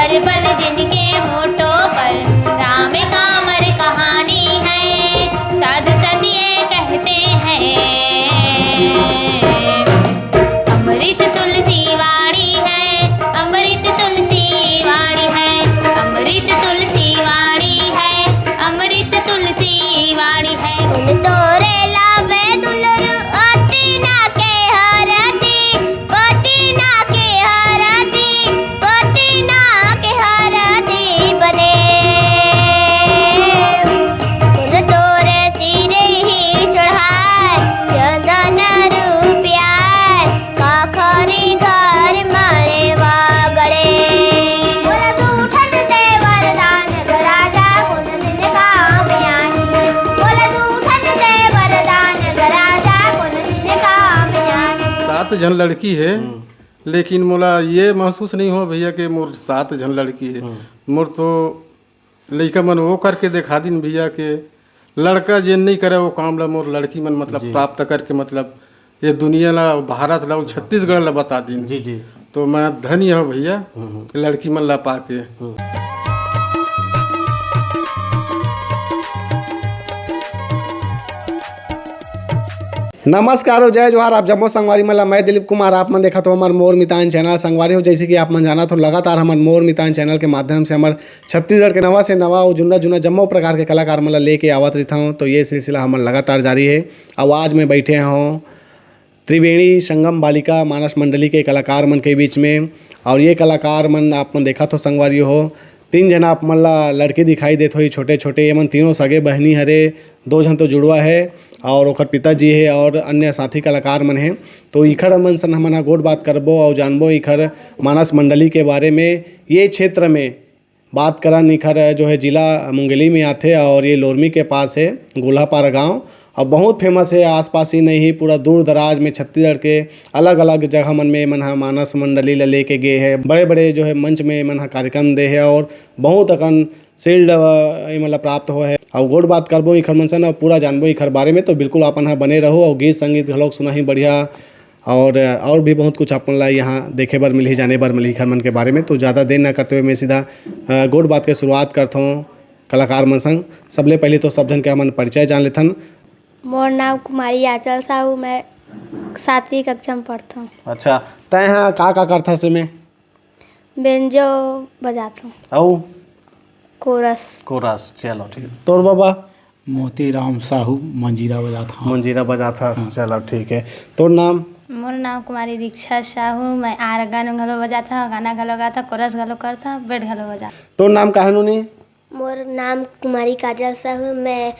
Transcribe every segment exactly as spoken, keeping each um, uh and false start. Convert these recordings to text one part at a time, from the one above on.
बल जिनके होठों पर राम का अमर कहानी है, साधु संत ये कहते हैं। अमृत तुलसी वाणी है, अमृत तुलसी वाणी है, अमृत तुलसी वाणी है, अमृत तुलसी वाणी है। गुण तोरे लावे दुलरु, अति ना के हरदी, पटिना के हरदी, पटिना के हरदी बने। गुण तोरे तीरे ही चढ़ाए, चंदन रूपिया, काखरी घर माड़े वागड़े। बोला तू ठन दे वरदान, राजा गुण दिन काम आनी। बोला तू ठन दे वरदान, राजा गुण दिन काम आनी। सात झन लड़की हे, लेकिन मोला ये महसूस नहीं हो भैया कि मोर सात झन लड़की हे। मोर तो लइका मन वो करके देखा दिन भैया के लड़का जेन नहीं करे वो काम ला मोर लड़की मन मतलब जी। प्राप्त करके मतलब ये दुनिया ला, भारत ला, छत्तीसगढ़ ला बता दिन। जी, जी। तो मैं धन्य हो भैया, लड़की मन ला पाके। नमस्कार हो, जय जोहार। आप जम्मो संगवारी मन ला मैं दिलीप कुमार, आप मन देखत हो हमर मोर मितान चैनल। संगवारी हो, जैसे कि आप मन जानत हो, लगातार हमर मोर मितान चैनल के माध्यम से हमर छत्तीसगढ़ के नवा से नवा अउ जुन्ना जुन्ना जम्मो प्रकार के कलाकार मन ला लेके आवत रहिथौं। तो ये सिलसिला हमन लगातार जारी हे। अउ आज मैं बैठे हौं त्रिवेणी संगम बालिका मानस मंडली के कलाकार मन के बीच में। अउ ये कलाकार मन आप मन देखत हो संगवारी हो, तीन झन आप मन ला लड़की दिखाई देत होही छोटे छोटे। ये मन तीनों सगे बहिनी हरे, दो झन तो जुड़वा हे अउ ओकर पिताजी हे अउ अन्य साथी कलाकार मन हे। तो इखर मन सन हमन ह गोठ बात करबो अउ जानबो इखर मानस मंडली के बारे में, ये क्षेत्र में बात करन, इखर जो है जिला मुंगेली में आथे अउ ये लोरमी के पास है गोल्हापारा गांव। अउ बहुत फेमस है, आसपास ही नहीं, पूरा दूर दराज में छत्तीसगढ़ के अलग-अलग जगह मन में एमन ह मानस मंडली ल लेके गे है, बड़े-बड़े जो है मंच में एमन ह कार्यक्रम दे है अउ बहुत अकन शील्ड, अ, एमन ल प्राप्त होए है। अउ गोठ बात करबो इखर मन सन अउ पूरा जानबो इखर बारे में, तो बिल्कुल आपन ह बने रहो अउ गीत संगीत घलोक सुनाही बढ़िया अउ, अउ भी बहुत कुछ अपन ला यहाँ देखे बर मिलही, जाने बर मिलही इखर मन के बारे में। तो ज़्यादा देर ना करते हुए मैं सीधा, अ, गोठ बात के शुरुआत करथौं कलाकार मन संग। सबले पहले तो सब झन के हमन परिचय जान लेथन। मोर नाम कुमारी आंचल साहू, मैं सातवीं कक्षा में पढ़थौं। अच्छा, तैं ह का का करथस एमे? बेंजो बजाथौं। अउ? कोरस। कोरस, चलो ठीक। तोर बबा? मोतीराम साहू, मंजीरा बजाथौं। मंजीरा बजाथस, हाँ। चलो ठीक है। तोर नाम? मोर नाम कुमारी दीक्षा साहू, मैं आर्गन घलो बजाथौं, गाना घलो गाथौं, कोरस घलो करथौं, बेंड घलो बजाथौं। तोर नाम का हे नोनी? मोर नाम कुमारी काजल साहू, मैं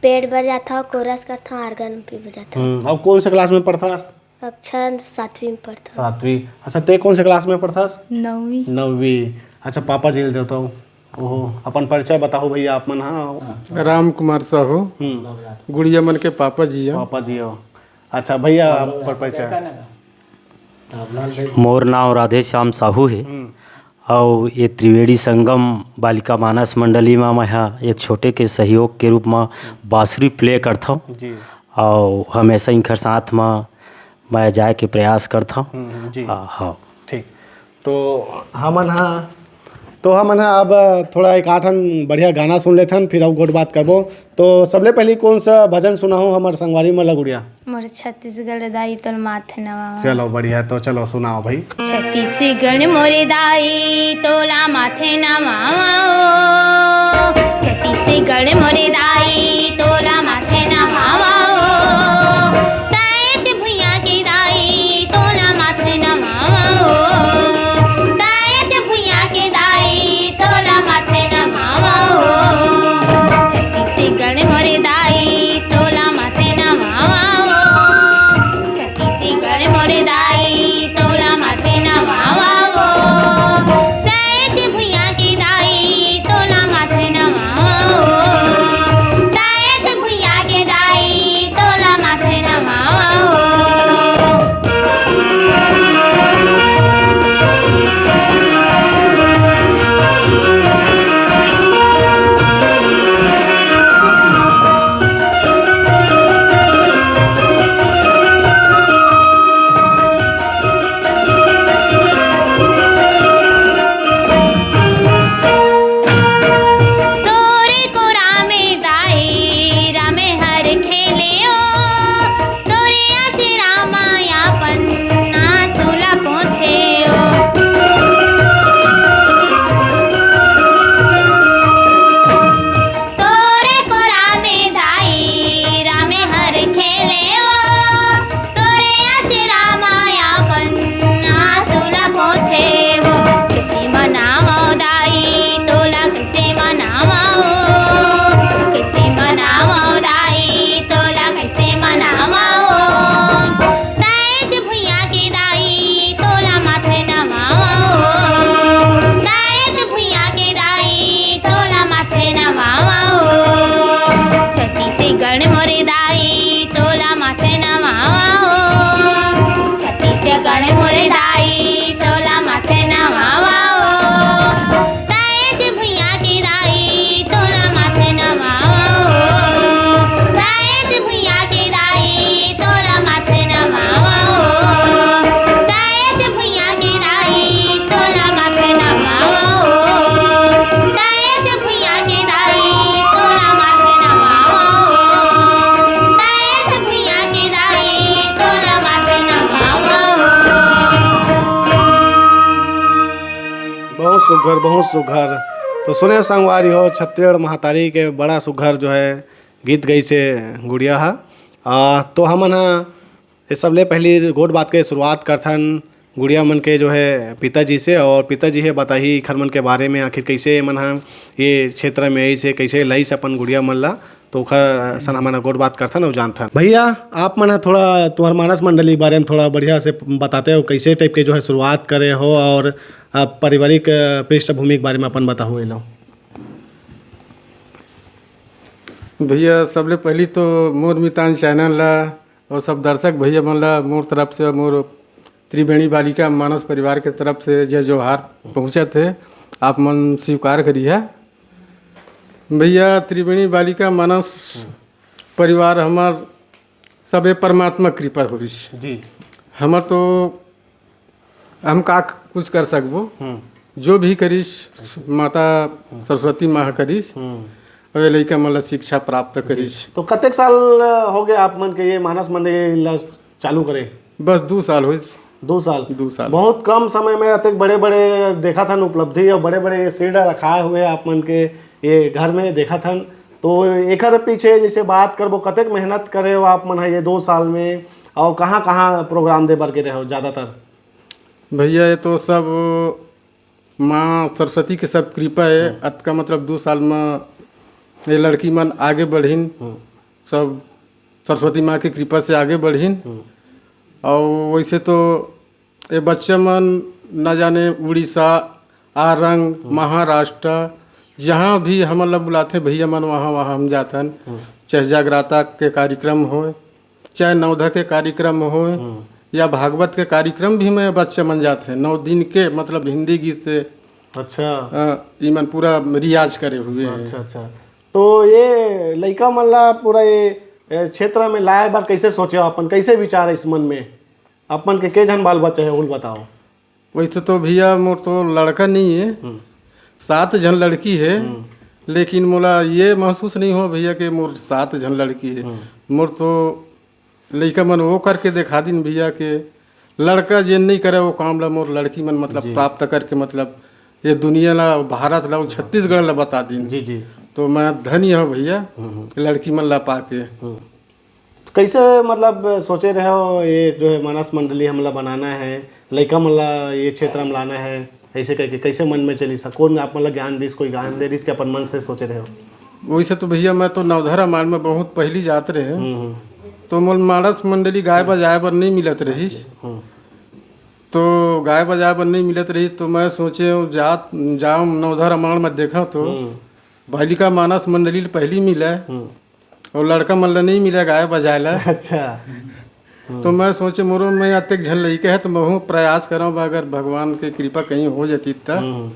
बेंड बजाथौं, कोरस करथौं, आर्गन भी बजाथौं। हम्म, अउ कौन से क्लास में पढ़थस? कक्षा सातवीं में पढ़थौं। सातवीं। अच्छा, तैं कौन से क्लास में पढ़थस? नौवीं। नौवीं। अच्छा, पापा जी ल देथौं। ओहो, अपन परिचय बताहू भैया आप मन, हाँ। राम कुमार साहू, हम्म। गुड़िया मन के पापा जी हो। पापा जी हो। अच्छा भैया, अपन परिचय। मोर नाम राधेश्याम साहू हे। हम्म। अउ ये त्रिवेणी संगम बालिका मानस मंडली म मैं ह एक छोटे के सहयोग के रूप म बांसुरी प्ले करथौं। जी। अउ हमेशा इनकर साथ म मैं जाए के प्रयास करथौं। हम्म, हम्म, जी। आ, हाँ। ठीक। तो हमन ह, तो हमन ह अब थोड़ा एक आठन बढ़िया गाना सुन लेथन, फिर अउ गोठ बात करबो। तो सबले पहली कौन सा भजन सुनाहू हमर संगवारी मन ला गुड़िया? मोर छत्तीसगढ़ दाई तोला माथे नवावंव। चलो बढ़िया, तो चलो सुनाओ भाई। छत्तीसगढ़ मोरे दाई तोला माथे नवावंव। छत्तीसगढ़ मोरे दाई तोला माथे नवावंव। ताएच भुइयां के दाई तोला माथे नवावंव। ताएच भुइयां के दाई तोला माथे नवावंव। छत्तीसगढ़ मोरे दाई तोला माथे नवावंव। छत्तीसगढ़ मोरे दाई तोला माथे नवावंव। ताएच भुइयां के दाई तोला माथे नवावंव। ताएच सुघर, बहुत सुघर। तो सुने संगवारी हो, छत्तीसगढ़ महतारी के बड़ा सुघर जो है गीत गइसे गुड़िया हा। आ, तो हमन हा ये सबले पहली गोठ बात के शुरुआत करथन गुड़िया मन के जो है पिताजी से, और पिताजी हे बताही एखर मन के बारे में, आखिर कैसे मन हा ये क्षेत्र में आइस हे, कैसे लइस अपन गुड़िया मन ला। तो ओखर सन हमन ह गोठ बात करथन अउ जानथन। भैया, आप मन ह थोड़ा तुम्हर मानस मंडली के बारे में थोड़ा बढ़िया से बताते हो, कैसे टाइप के जो है शुरुआत करे हो और आप पारिवारिक, अ, पृष्ठभूमि के बारे में अपन बताहू एलो। भैया, सबले पहली तो मोर मितान चैनल ला और सब दर्शक भैया मन ला मोर तरफ से, मोर त्रिवेणी बालिका मानस परिवार के तरफ से जय जोहार पहुँचत हे, आप मन स्वीकार करिहा। भैया, त्रिवेणी बालिका मानस परिवार हमर सबे परमात्मा कृपा होइस। जी। हमर तो, हम का कुछ कर सकबो? हम्म। जो भी करिस, माता सरस्वती माँ करिस, हम्म। और ये लइका मन ला शिक्षा प्राप्त करिस। तो कतेक साल हो गए आप मन के ये मानस मंडली ला चालू करे? बस दू साल होइस। दू साल? दू साल। बहुत कम समय में अतेक बड़े-बड़े देखत हन उपलब्धि और बड़े-बड़े ये सीढ़ रखाए हुए आप मन के ये घर में देखत हन। तो एकर पीछे जैसे बात करबो, कतेक मेहनत करे हो आप मन ह ये दो साल में, और कहाँ-कहाँ प्रोग्राम दे बर गे रहे हो ज्यादातर? भैया, ये तो सब माँ सरस्वती के सब कृपा है। हम्म। अतका मतलब दू साल में ये लड़की मन आगे बढ़िन, हम्म। सब सरस्वती माँ की कृपा से आगे बढ़िन। हम्म। और वैसे तो ये बच्चा मन न जाने उड़ीसा, आरंग, हम्म। महाराष्ट्र, जहाँ भी हमन ला बुलाथे भैया मन, वहाँ, वहाँ हम जाथन। हम्म। चाहे जगराता के कार्यक्रम होए, चाहे नवधा के कार्यक्रम होए, हम्म। या भागवत के कार्यक्रम भी में बच्चा मन जाथे। नौ दिन के मतलब हिंदी गीत से, अच्छा। अ, ई मन पूरा रियाज करे हुए हैं। अच्छा, अच्छा। तो ये लइका मन ला पूरा ये, ए, क्षेत्र में लाए बर कैसे सोचे हो अपन, कैसे विचार इस मन में? अपन के के झन बाल बच्चा है, उल बताओ। वैसे तो भैया, मोर तो लड़का नहीं है, हम्म। सात झन लड़की है, हम्म। लेकिन मोला ये महसूस नहीं हो भैया कि मोर सात झन लड़की है। हम्म। मोर तो लइका मन वो करके दिखा दिन भैया के लड़का जे नहीं करे वो काम ला मोर लड़की मन मतलब जी। प्राप्त करके मतलब ये दुनिया ला, भारत ला, छत्तीसगढ़ ला बता दिन। जी, जी। तो मैं धन्य हो भैया, हम्म, हम्म। लड़की मन ला पाके। हम्म। कैसे मतलब सोचे रहे हो ये जो है मानस मंडली हमला बनाना है, लइका मन ला ये क्षेत्र में लाना है, ऐसे करके कैसे मन में चलिस, कौन आप मन ला ज्ञान दिस, कोई ज्ञान दे रिस के अपन मन से सोचे रहे हो? वैसे तो भैया मैं तो नवधा रामायण में बहुत पहली जात रहे, हम्म, हम्म। तो मोल मानस मंडली गाय बजाए बर नहीं मिलत रहिस। हम्म। तो गाय बजाए बर नहीं मिलत रहिस तो मैं सोचे जात, जाओ नवधा रामायण में देखा तो हम्म। बालिका मानस मंडली पहली मिला। हम्म। और लड़का मन ल नहीं मिला गाय बजाए ला। अच्छा। तो मैं सोचे मोरो में अतेक झन लइके है तो महू प्रयास करव, अगर भगवान के कृपा कहीं हो जाती त हम्म।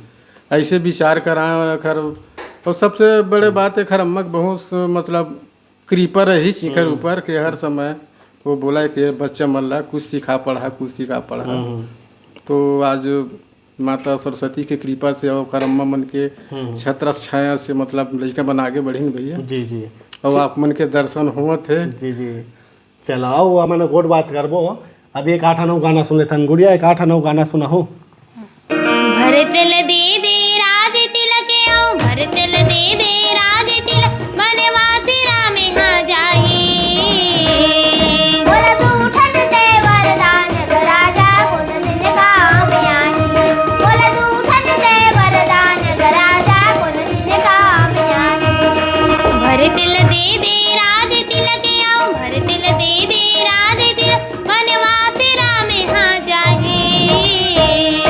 ऐसे विचार करा खर। और सबसे बड़े बात है खर अम्मा के बहुत स-, मतलब कृपा रही शिखर हम्म। ऊपर के हर समय वो बोला कि बच्चा मन ला कुछ सिखा पढ़ा, कुछ सिखा पढ़ा। हम्म। तो आज माता सरस्वती के कृपा से और ओकर अम्मा मन के हम्म। छत्र छाया से मतलब लइका मन आगे बढ़िन भैया। जी, जी। और आप मन के दर्शन होवत है। जी, जी। चलो, आओ, हमन गोठ बात करबो। अभी एक आठ नौ गाना सुन लेथन। गुड़िया, एक आठ नौ गाना सुनाहो। भरत ल दे दे राज तिलक, आओ, भरत ल दे दे राज तिलक, बनवासी राम हा जाही। बोला दू ठन दे वरदान, जो राजा गुण दिन काम आही। बोला दू ठन दे वरदान, जो राजा गुण दिन काम आही। भरत ल दे दे राज तिलक, आओ, भरत ल दे दे राज तिलक, बनवास राम हा जाही।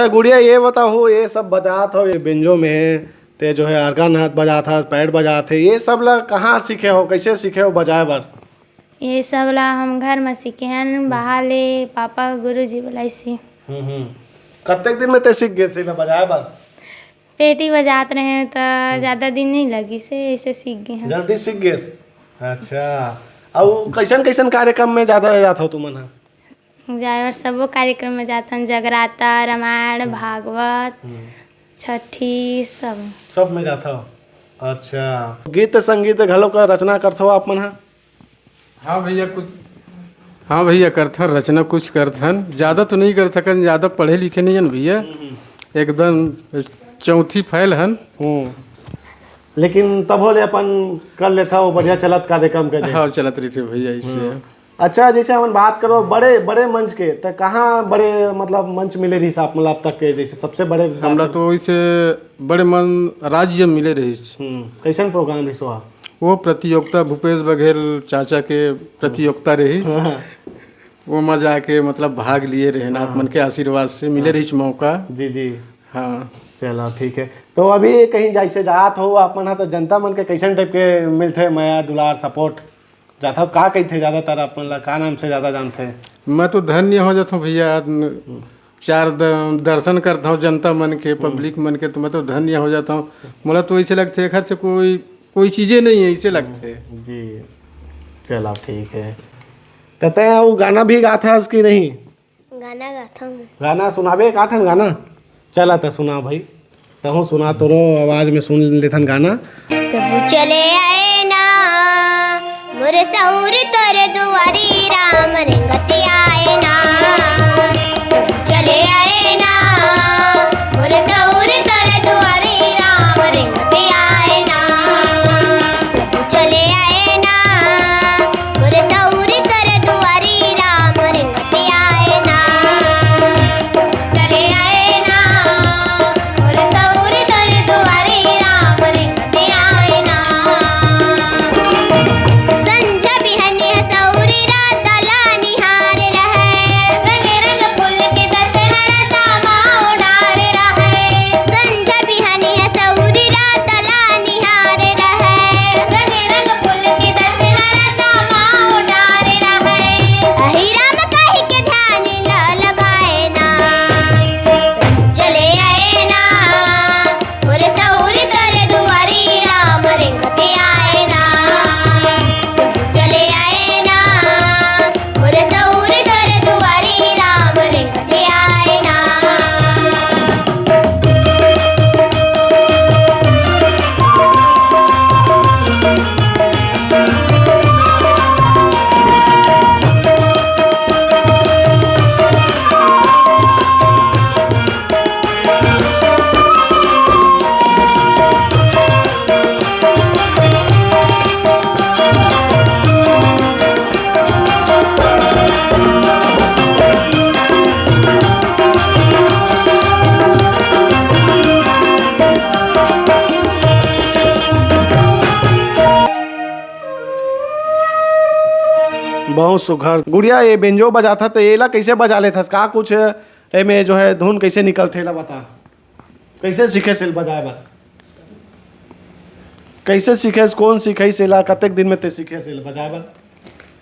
गुड़िया, ये बताओ, ये सब बजात हो, ये बेंजो में ते जो है organ हाथ बजात हस, pad बजात हे, ये सब ला कहाँ सीखे हो, कैसे सीखे हो बजाए बर? ये सब ला हम घर में सीखे हन, बाहर ले पापा गुरुजी बुलाइस हे। हम्म, हम्म। कतेक दिन में ते सीख गेस एला बजाए बर? पेटी बजात रहे त ज्यादा दिन नहीं लगिस हे, ऐसे सीख गए हम। जल्दी सीख गेस। अच्छा, अउ कैसन कैसन कार्यक्रम में ज्यादा जात हो तुमन ह? जाए बर सबो कार्यक्रम में जाथन, जगराता, रामायण, भागवत, हम्म। छठी, सब। सब में जाथव? अच्छा, गीत संगीत घलो का रचना करथव आप मन ह? हाँ भैया, कुछ, हाँ भैया, करथन रचना, कुछ करथन, ज्यादा तो नहीं कर सकन, ज्यादा पढ़े लिखे नहीं हन भैया, हम्म। एकदम चौथी फेल हन। हम्म। लेकिन तभो ले अपन कर लेथव, बढ़िया चलत कार्यक्रम के दे। हाँ, चलत रहिथे भैया, ऐसे। हम्म। अच्छा, जैसे हमन बात करो बड़े, बड़े मंच के, त कहाँ बड़े, मतलब, मंच मिले रहिस आप मन ला अब तक के, जैसे सबसे बड़े बात हमला करो? तो वैसे बड़े मन राज्य मिले रहिस। हम्म, कैसन program रहिस वह? वो प्रतियोगिता, भूपेश बघेल चाचा के प्रतियोगिता रहिस। हाँ। वो में जाके, मतलब, भाग लिए रहेन, आप हाँ। मन के आशीर्वाद से मिले हाँ। रहिस मौका। जी, जी। हाँ। चलो, ठीक है। तो अभी कहीं जैसे जात हो आप मन ह, तो जनता मन के कैसन type के मिलथे मया, दुलार, support? जाथव, का कहिथे ज्यादातर आप मन ला, का नाम से ज्यादा जानथे? मैं तो धन्य हो जाथव भैया, आज न-, चार द-, दर्शन करथव जनता मन के, हम्म। Public मन के, तो मैं तो धन्य हो जाथव। मोला तो ऐसे लगथे, एखर से कोई, कोई चीजे नहीं है, ऐसे लगथे। जी, चलो ठीक है। त तैं वो गाना भी गाथस कि नहीं? गाना गाथव मैं। गाना सुनाबे, का ठन गाना? चला त सुना भाई, तहूँ सुना, तोरो आवाज में सुन लेथन गाना। प्रभु चले आए ना, मोर सौर तोर दुआरी, राम रेंगत आए ना। प्रभु चले आए ना, मोर सौर तोर दुआरी, राम रेंगत आए ना। प्रभु चले आए ना, मोर सौर तोर दुआरी, राम रेंगत आए ना। चले आए ना, मोर सौर तोर दुआरी, राम रेंगत आए ना। संझा बिहनिया सौर रात ला निहार रहय। रंग रंग फूल के दशहरा धामा उड़ार रहय। संझा बिहनिया सौर रात ला निहार रहय। रंग रंग फूल के दशहरा धामा उड़ार रहय। अहि राम कहि के ध्यान न लगाए ना। चले आए ना, मोर सौर तोर दुआरी, राम रेंगत आए ना। चले आए ना, मोर सौर तोर दुआरी, राम रेंगत आए ना। बहुत सुघर। गुड़िया, ये बेंजो बजाथा, त एला कैसे बजा लेथस? का कुछ एमे जो है धुन कैसे निकलथे, एला बता। कैसे सीखे सेल बजाए बर? कैसे सीखे? कौन सीखे सेला? कतेक दिन में ते सीखे सेल बजाए बर?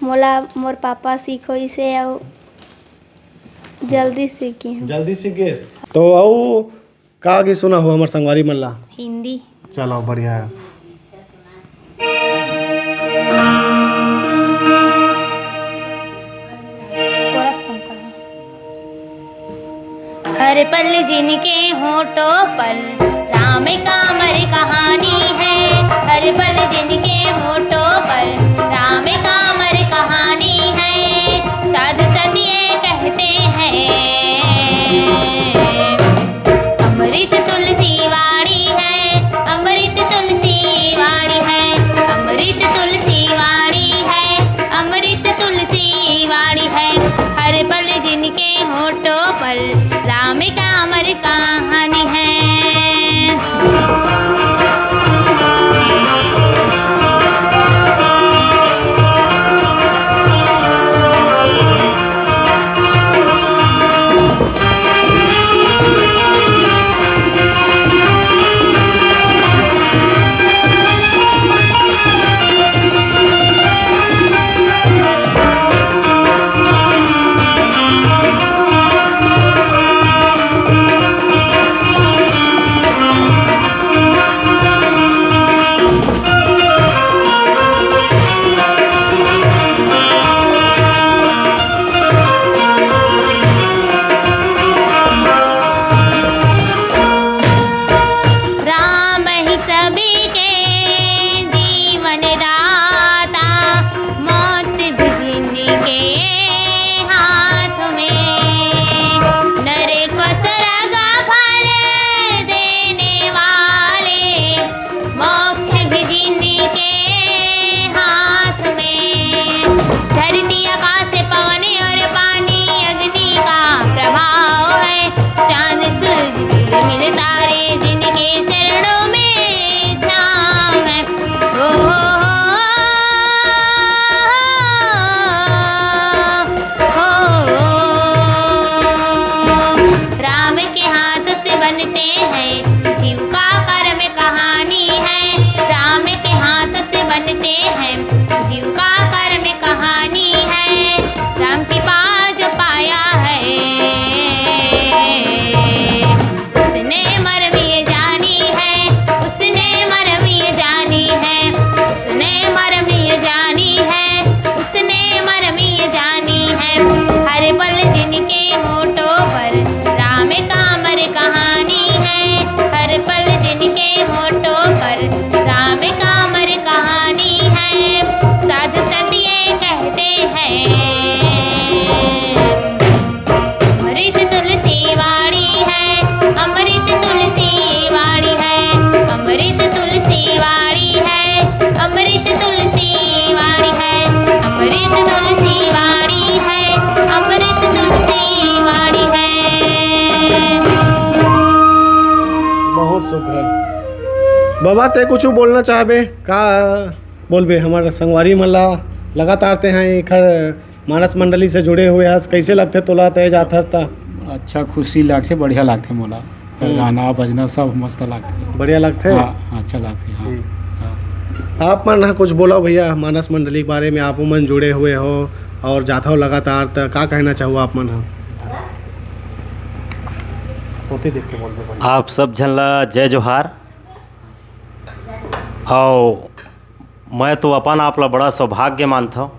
मोला मोर पापा सिखोइस हे अउ जल्दी सीखी हूँ। जल्दी सीख गेस। तो अउ का गीत सुना हो हमर संगवारी मन ला? हिंदी। चलो, बढ़िया है। कोरस कौन कर रहा है? हर पल जिनके होठों पर राम का अमर कहानी है। हर पल जिनके होठों पर राम का अमर कहानी है। साधु संत ये कहते हैं, अमृत तुलसी वाणी है, अमृत तुलसी वाणी है, अमृत तुलसी वाणी है, अमृत तुलसी वाणी है। हर पल जिनके होठों पर राम का अमर कहानी है। है, जीव का कर्म कहानी है, राम के हाथ से बनते हैं। जीव का कर्म कहानी है, राम कृपा जो पाया है, उसने मरम ये जानी है, उसने मरम ये जानी है, उसने मरम ये जानी है, उसने मरम ये जानी है। हर पल जिनके होठों पर राम का अमर कहानी है, हर पल जिनके होठों पर राम का अमर कहानी है। साधु संत ये कहते हैं, अमृत तुलसी वाणी है, अमृत तुलसी वाणी है, अमृत तुलसी वाणी है, अमृत तुलसी वाणी है, अमृत तुलसी वाणी है, अमृत तुलसी वाणी है। बहुत सुघर। बाबा, ते कुछ बोलना चाहबे का? बोलबे, हमर संगवारी मन ला लगातार ते हैं एखर मानस मंडली से जुड़े हुए हस, कैसे लगथे तोला, तय जात हस त? अच्छा, खुशी लागथे, बढ़िया लागथे मोला। हम्म। गाना बजना सब मस्त लागथे। बढ़िया लागथे? हाँ, अच्छा लागथे, हाँ। जी। हाँ। आप मन ह कुछ बोला भैया, मानस मंडली के बारे में, आप मन जुड़े हुए हो और जात हो लगातार, त का कहना चाहो आप मन ह? ओती देख के बोल दे भाई। आप सब झन ला जय जोहार। अउ मैं तो अपन आप ला बड़ा सौभाग्य मानथव।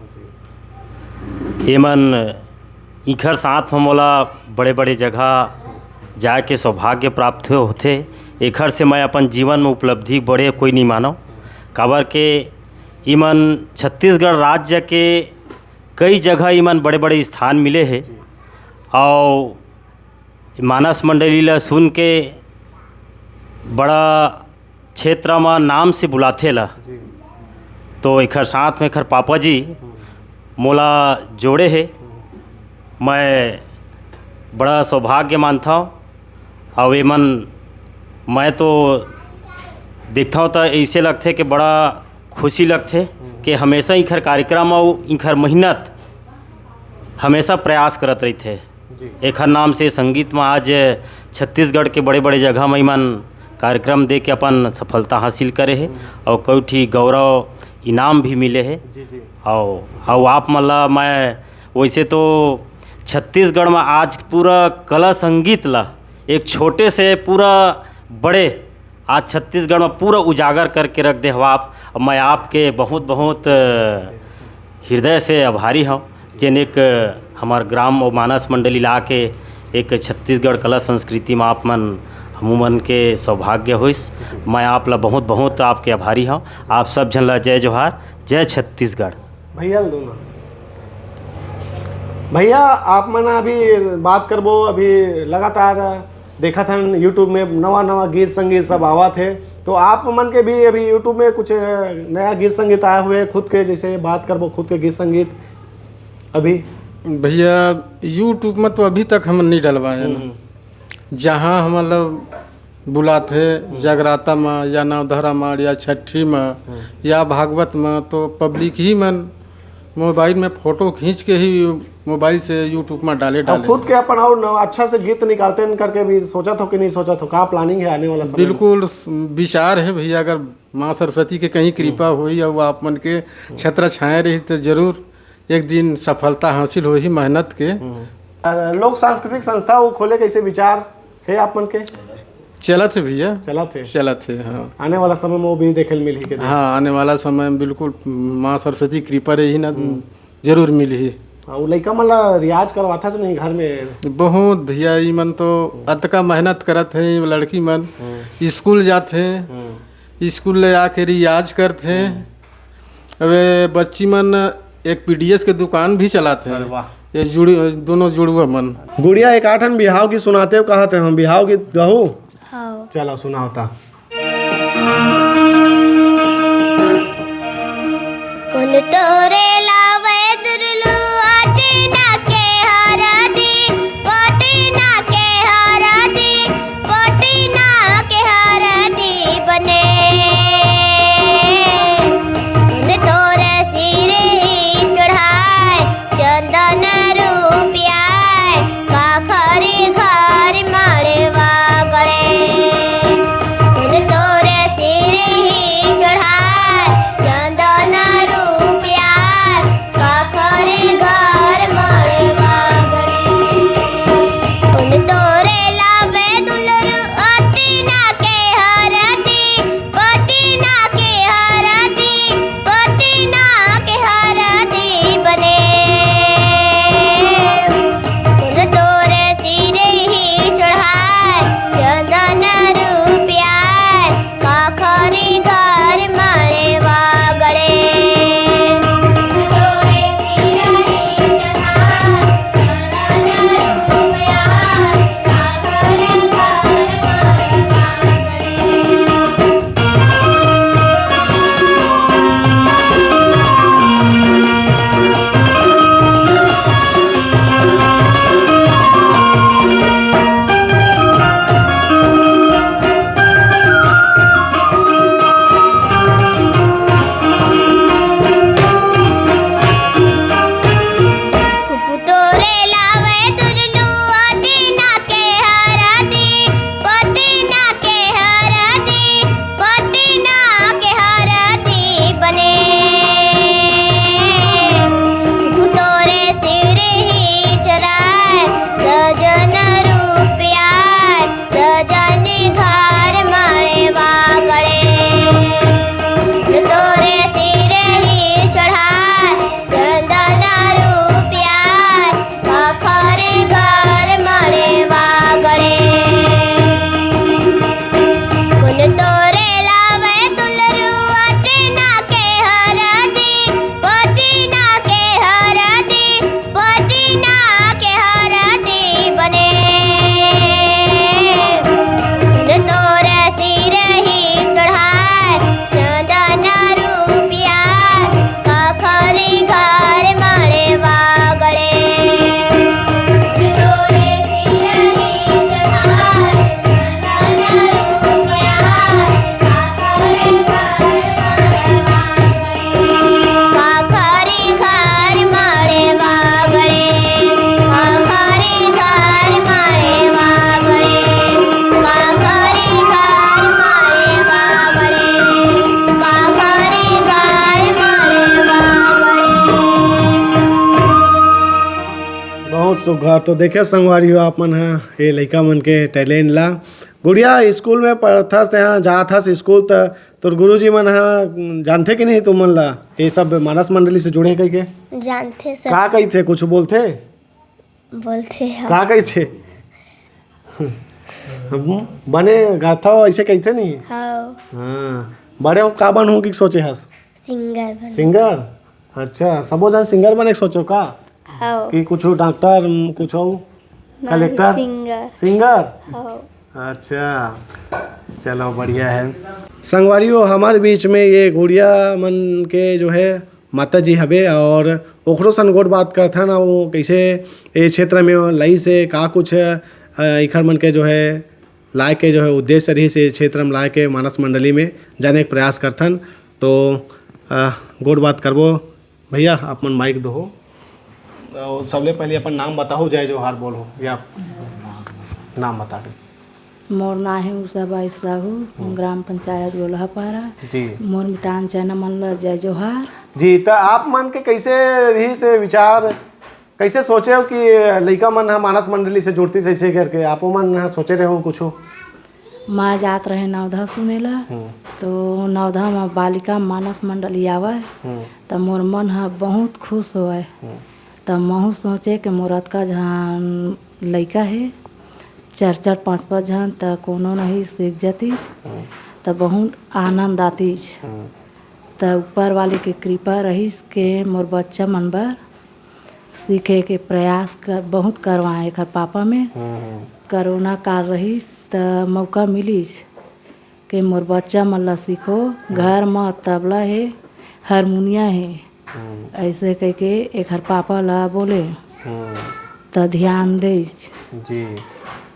एमन, इखर साथ म मोला बड़े-बड़े जगह जाए के सौभाग्य प्राप्त होथे। एखर से मैं अपन जीवन में उपलब्धि बड़े कोई नहीं मानव, काबर के इमन छत्तीसगढ़ राज्य के कई जगह इमन बड़े-बड़े स्थान मिले हे। जी। अउ मानस मंडली ला सुन के बड़ा क्षेत्र म नाम से बुलाथे ला। जी। तो एखर साथ में एखर पापा जी हम्म। मोला जोड़े हे। हम्म। मैं बड़ा सौभाग्य मानथव। अउ एमन, मैं तो देखथव त ऐसे लगथे कि बड़ा खुशी लगथे हम्म। कि हमेशा इखर कार्यक्रम अउ इखर मेहनत हमेशा प्रयास करत रहिथे। जी। एखर नाम से संगीत म आज छत्तीसगढ़ के बड़े-बड़े जगह म इमन कार्यक्रम दे के अपन सफलता हासिल करे हे हम्म। अउ कई ठी गौरव इनाम भी मिले हे। जी, जी। अउ, अउ आप मन ला मैं वैसे तो छत्तीसगढ़ म आज पूरा कला संगीत ला एक छोटे से पूरा बड़े आज छत्तीसगढ़ म पूरा उजागर करके रख दे हवा आप। मैं आपके बहुत, बहुत, अ, हृदय से आभारी हव, जेन एक, अ, हमर ग्राम अउ मानस मंडली ला के एक छत्तीसगढ़ कला संस्कृति म आप मन, हमू मन के सौभाग्य होइस। जी। मैं आप ला बहुत, बहुत आपके आभारी हव। आप सब झन ला जय जोहार, जय छत्तीसगढ़। भैया ल दो ना। भैया, आप मन अभी बात करबो, अभी लगातार देखत हन YouTube में नवा नवा गीत संगीत सब आवत हे, तो आप मन के भी अभी YouTube में कुछ नया गीत संगीत आए हुए खुद के, जैसे बात करबो खुद के गीत संगीत अभी? भैया, YouTube में तो अभी तक हम नहीं डलवाए हैं। हम्म। जहाँ हम मतलब बुलाथे हम्म। जगराता म या नवधरा म या छठी म हम्म। या भागवत म, तो पब्लिक ही मन मोबाइल में फोटो खींच के ही मोबाइल से YouTube में डाले, अब डाले। खुद के अपन और न-, अच्छा से गीत निकालते हैं करके भी सोचत हो कि नहीं सोचत हो? का प्लानिंग है आने वाला समय में? बिल्कुल स-, विचार है भैया, अगर माँ सरस्वती के कहीं कृपा हम्म। होई और आप मन के छत्र छाया रही, तो जरूर एक दिन सफलता हासिल होही मेहनत के। हम्म। अ, लोक सांस्कृतिक संस्था वो खोले, कैसे विचार है आप मन के? चलत है भैया। चलत है? चलत है, हाँ। आने वाला समय में वो भी देखे ल मिलही के? हाँ, आने वाला समय में बिल्कुल माँ सरस्वती कृपा रही ना, हम्म। जरूर मिलही। हाँ, वो लइका मन ला रियाज करवाथा से नहीं घर में? बहुत भैया, ई मन तो अतका मेहनत करत है, ये लड़की मन हम्म। स्कूल जात है, हम्म। स्कूल ले आके रियाज करत है। हम्म। अबे बच्ची मन एक पीडीएस के दुकान भी चलात हे। अरे वाह। ये जुड़ी, दोनों जुड़वा मन। गुड़िया, एक आठन बिहाव गीत सुनाते हो, कहा थे हम बिहाव गीत गहू? हाँ। चलो सुनाओ ता। कोन टोरे लावे दुरलू आटिना के हरदी, पोटिना के हरदी, पोटिना के हरदी बने। कोन तोर सिर ही चढ़ाए चंदन रूपिया, काखरी घर मड़वा गड़े। घर मड़े वागड़े, तोरे सिर ही चढ़ाए चंदन रुपया, काखर घर मड़े वागड़े। कुन तोरे लावे दुलरू अटिना के हरदी, पटिना के हरदी, पटिना के हरदी बने। कुन तोरे सिर ही चढ़ाए चंदन रुपया, काखर घर मड़े वागड़े। काखर घर मड़े वागड़े, काखर घर मड़े वागड़े, काखर घर मड़े वागड़े, काखर घर मड़े वागड़े। बहुत सुघर। तो देखे संगवारी हो आप मन ह, ये लइका मन के टैलेंट ला। गुड़िया, स्कूल में पढ़थस, तेहा जात हस स्कूल, त तोर गुरुजी मन ह जानथे कि नहीं तुमन ला, ये सब मानस मंडली से जुड़े कहिके? जानथे सर। का कहिथे, कुछ बोलथे? बोलथे, हाँ। का कहिथे? बने गाथा हो, ऐसे कहिथे नहीं? हाँ। हाँ। बड़े हो का बनहू कि सोचे हस? सिंगर बन। सिंगर? अच्छा, सबो जन सिंगर बने के सोचो का? हाँ। कि कुछ डॉक्टर, कुछ हो? नहीं, कलेक्टर? सिंगर। सिंगर? हाँ। अच्छा, चलो बढ़िया है। संगवारी हो, हमारे बीच में ये गुड़िया मन के जो है माता जी हवे और ओखरो सन गोठ बात करथन, वो कैसे ये क्षेत्र में लइस हे, का कुछ, अ, इखर मन के जो है लाए के जो है उद्देश्य रहिस हे क्षेत्र में लाए के मानस मंडली में जाने के प्रयास करथन। तो, अ, गोठ बात करबो। भैया, आप मन माइक दो हो। अ, सबले पहले अपन नाम बताओ, जय जोहार बोलो या नाम बता दो। मोर नाम है उषा बाई साहू, हम्म। ग्राम पंचायत गोलहापारा। जी। मोर मितान चैना मन ल जय जोहार। जी, त आप मन के कैसे रहिस हे विचार, कैसे सोचे हो कि लइका मन ह मानस मंडली से जुड़तिस ऐसे करके, आपो मन ह सोचे रहे हो कुछ? मैं जात रहे नवधा सुने ला, हम्म। तो नवधा में बालिका मानस मंडली आवय, हम्म। त मोर मन ह बहुत खुश होवय। हम्म। त महू सोचे कि मोर अतका झन लइका हे, चार चार पाँच पाँच झन, त कोनो नहीं सीख जतिस, हम्म। त बहुत आनंद आतिस। हम्म। त ऊपर वाले के कृपा रहिस के मोर बच्चा मन बर सीखे के प्रयास कर, बहुत करवाए एकर पापा में। हम्म, हम्म। कोरोना काल रहिस त मौका मिलिस के मोर बच्चा मन ला सीखो, हम्म। घर म तबला हे, हारमोनिया हे, हम्म। ऐसे कहिके एकर पापा ला बोले, हम्म। त ध्यान देइस। जी।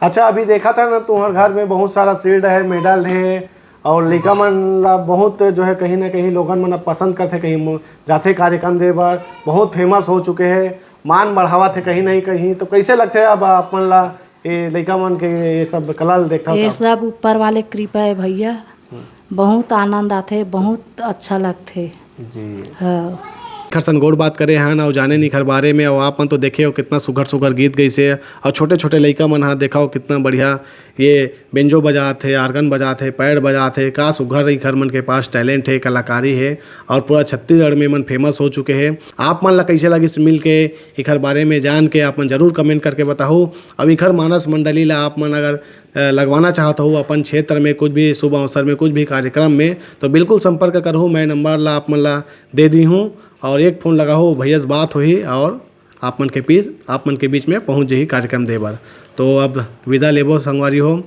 अच्छा, अभी देखा था ना, तुम्हारे घर में बहुत सारा शील्ड है, मेडल है, और लइका मन ला बहुत जो है कहीं ना कहीं लोगन मन अब पसंद करथे, कहीं मु-, जाथे कार्यक्रम दे बर, बहुत फेमस हो चुके हैं, मान बढ़ावत हे कहीं ना कहीं। तो कैसे लगथे अब आप मन ला ये लइका मन के ये सब कला ल देखथव ये तब? सब ऊपर वाले कृपा है भैया, हम्म। बहुत आनंद आथे, बहुत अच्छा लगथे। जी। हाँ। एखर सन गोठ बात करे हन अउ जाने निखर बारे में, अउ आप मन तो देखे हो कितना सुघर सुघर गीत गइसे, अउ छोटे छोटे लइका मन ह देखा हो कितना बढ़िया ये बेंजो बजात हे, आर्गन बजात हे, पैड बजात हे, का सुघर इखर मन के पास टैलेंट हे, कलाकारी हे, अउ पूरा छत्तीसगढ़ में मन फेमस हो चुके हे। आप मन ला कैसे लगिस मिल के, इखर बारे में जान के आप मन जरूर कमेंट करके बताहू। अउ इखर मानस मंडली ला आप मन अगर, अ, लगवाना चाहत हो अपन क्षेत्र में कुछ भी शुभ अवसर में, कुछ भी कार्यक्रम में, तो बिल्कुल संपर्क करहू। मैं नंबर ला आप मन ला दे दी हूँ और एक फोन लगाहू, भैया से बात होही और आप मन के बीच, आप मन के बीच में पहुँच जाही कार्यक्रम दे बर। तो अब विदा लेबो संगवारी हो।